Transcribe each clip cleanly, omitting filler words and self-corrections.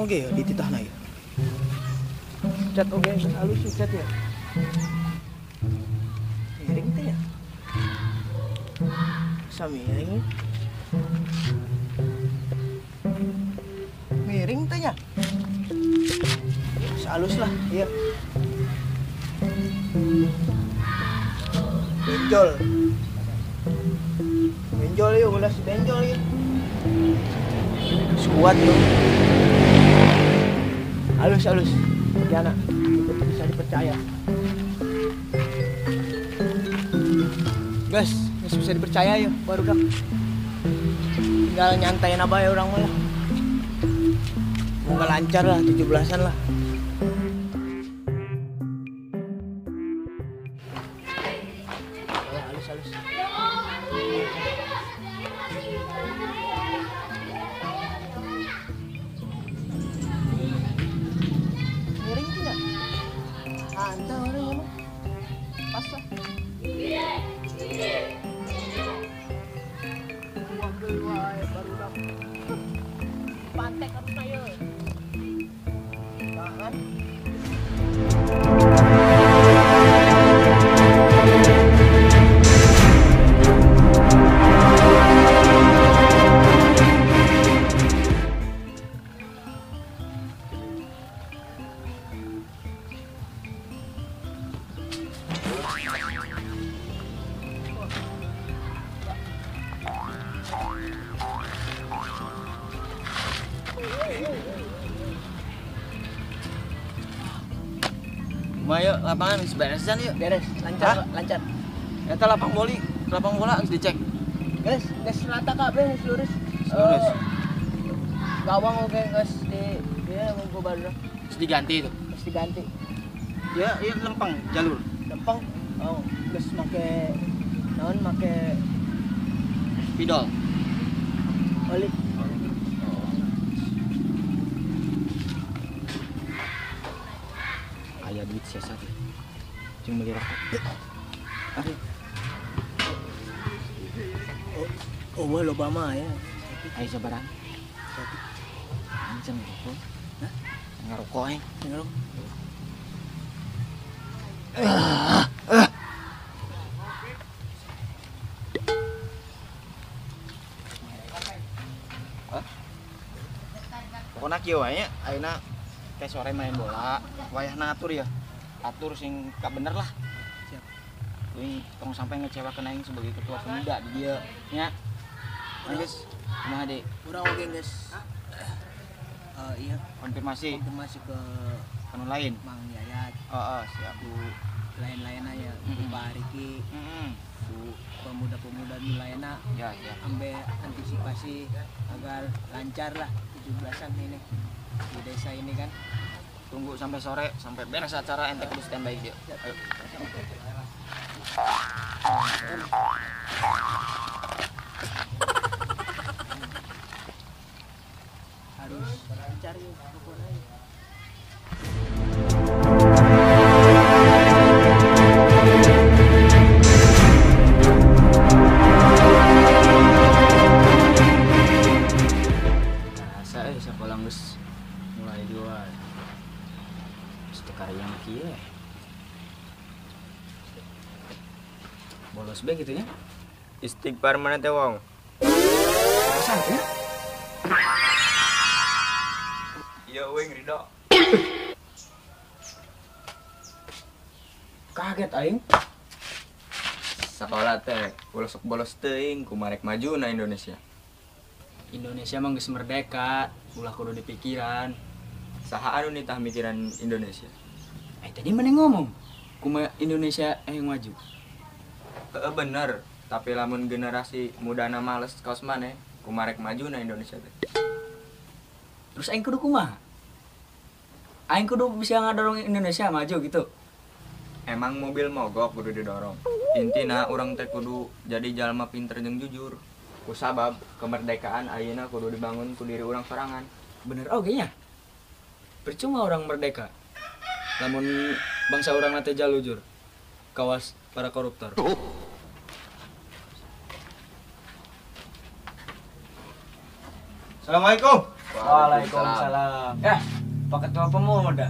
Lempeng oge ya dititahna ya. Cat oge geus halus cat ya. Miring teh ya. Bisa miring. Miring teh nya. Halus lah, iya. Benjol. Benjol yuk, ulah si benjol yuk. Kuat yuk. Halus halus. Jana, bisa dipercaya. Guys, bisa dipercaya yuk, baru dah. Tinggal nyantain apa ya orang malah. Semoga lancar lah, 17-an lah. Halus halus. Miring tidak? Antah orang emang. Pas lah. Baru dah. Pantek harus ayo. Tahan. Ayo lapangan geus beresan yuk. Beres, lancar, lancar. Eta lapang boli, lapang bola geus dicek. Geus, geus rata kabeh geus lurus. Lurus. Gawang oge geus di dia mau baru. Geus diganti itu. Geus diganti. Ya, ieu lempeng jalur. Lempeng. Oh, geus make naon make spidol. Oli. Aya duit sesa teh. Jeung meuli rokok. Hah? Oh, wah loba mah ya. Aya sabaran. Anjing ngerokok. Hah? Ngerokok aing. Ngerokok. Hah? Pokona kieu wae nya ayeuna teh sore main bola, wayahna atur ya. Atur sing kabener lah. Siap. Kuing tong sampai ngecewakeun aing sebagai ketua pemuda di dieu nya. Geus, kumaha deui? Urang oge geus. Iya, konfirmasi. Konfirmasi ke anu lain. Mang Yayat. Heeh, siap. Ku lain-lain aya, ku Pak Riki. Ku pemuda-pemuda nu lainna. Ya, ya. Ambe antisipasi agar lancar lah 17-an ini di desa ini kan. Tunggu sampai sore, sampai beres acara ente kudu standby dia. Ayo. Harus lancar yuk pokoknya. Rasa sekolah geus mulai dua. Karya kieu. Bolos be gitu nya. Istighfar mana teh wong? Pesan teh. Iya weng ridho. Kaget aing. Sekolah teh bolos-bolos teuing kumarek maju na Indonesia. Indonesia mah geus merdeka, ulah kudu dipikiran. Saha anu nitah mikiran Indonesia? Tadi mana ngomong kuma Indonesia yang maju. Heeh bener, tapi lamun generasi mudana males kaos maneh, kumarek maju na Indonesia teh. Terus aing kudu kumaha? Aing kudu bisa ngadorong Indonesia maju gitu. Emang mobil mogok kudu didorong. Intina urang teh kudu jadi jalma pinter jeung jujur. Kusabab kemerdekaan ayeuna kudu dibangun ku diri urang sorangan. Bener oge nya. Percuma orang merdeka lamun bangsa orang nate jalujur kawas para koruptor. Assalamualaikum. Waalaikumsalam. Ya, Pak Ketua Pemuda.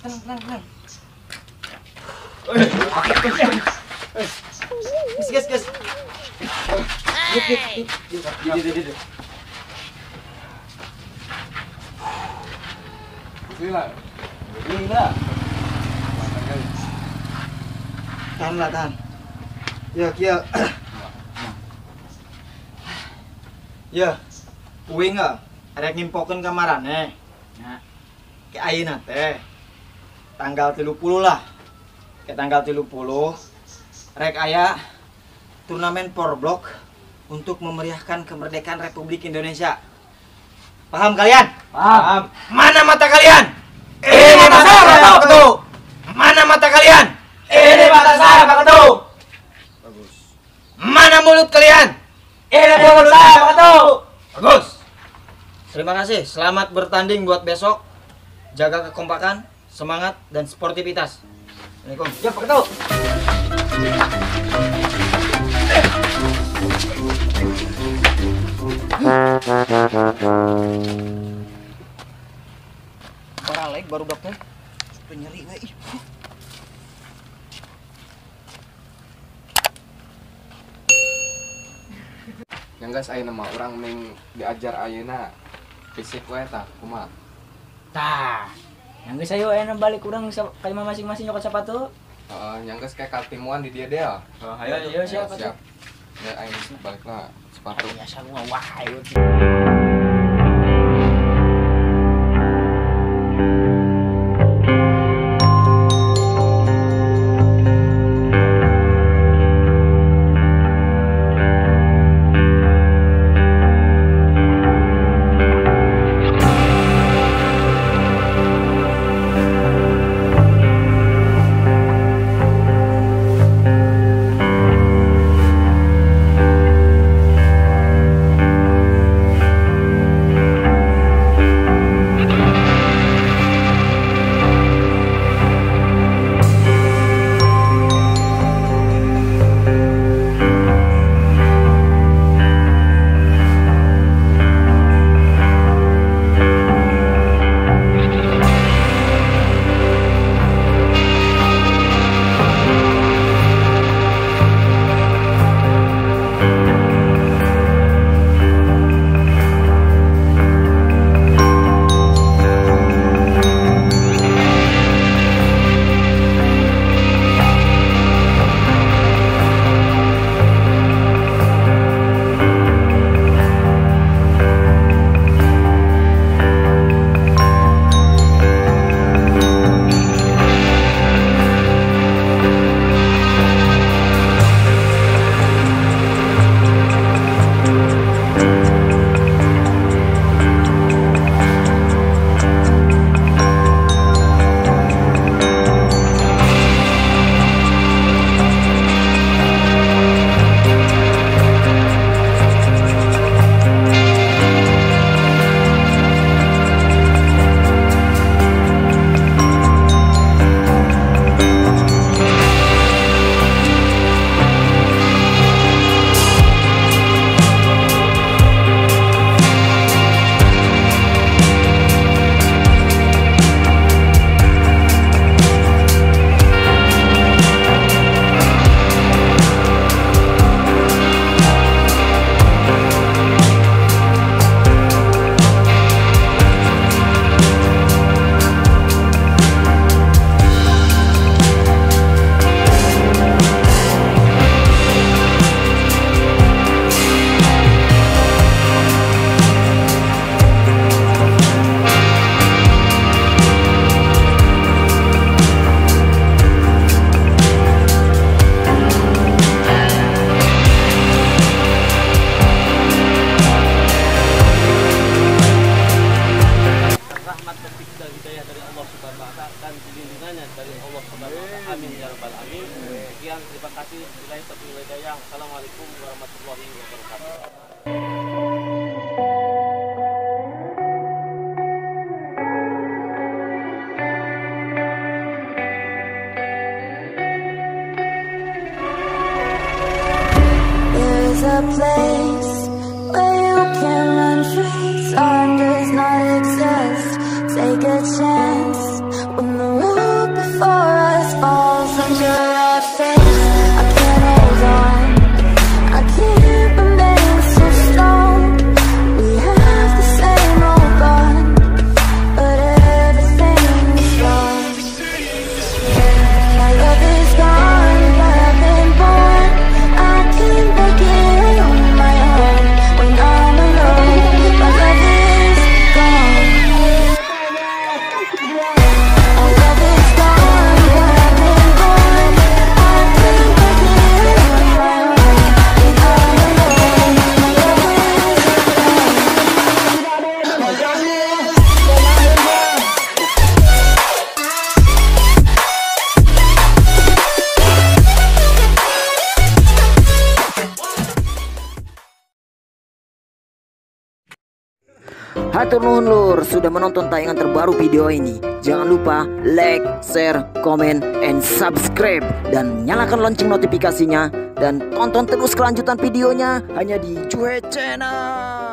Tenang, tenang, tenang. Guys, guys. Gila. Gila. Tahan lah, tahan. Ya, kia. Ya, uing ah. Arek ngimpokeun ka maraneh. Ya. Ke ayeuna teh. Tanggal 30 lah. Ke tanggal 30 rek aya turnamen Porblok untuk memeriahkan kemerdekaan Republik Indonesia. Paham kalian? Paham. Mana mata kalian? Ini mata saya, Pak Ketua. Mana mata kalian? Ini mata saya, Pak Ketua. Bagus. Mana mulut kalian? Ini mulut saya, Pak Ketua. Bagus. Terima kasih. Selamat bertanding buat besok. Jaga kekompakan, semangat, dan sportivitas. Assalamualaikum. Ya, Pak Ketua. Orang lain baru dokter nyeri we. Yang guys ayeuna mah urang ming diajar ayeuna fisik we tah kumaha. Tah. Yang geus ayo ayeuna balik urang ka imah masing-masing nyokot sepatu. Heeh, yang geus kayak katimuan di dia dia. Ayo ayo siap siap. Ya aing baliklah sepatu. Ya sarua wae. Hatur nuhun lur sudah menonton tayangan terbaru video ini. Jangan lupa like, share, comment, and subscribe. Dan nyalakan lonceng notifikasinya. Dan tonton terus kelanjutan videonya hanya di Juhe Channel.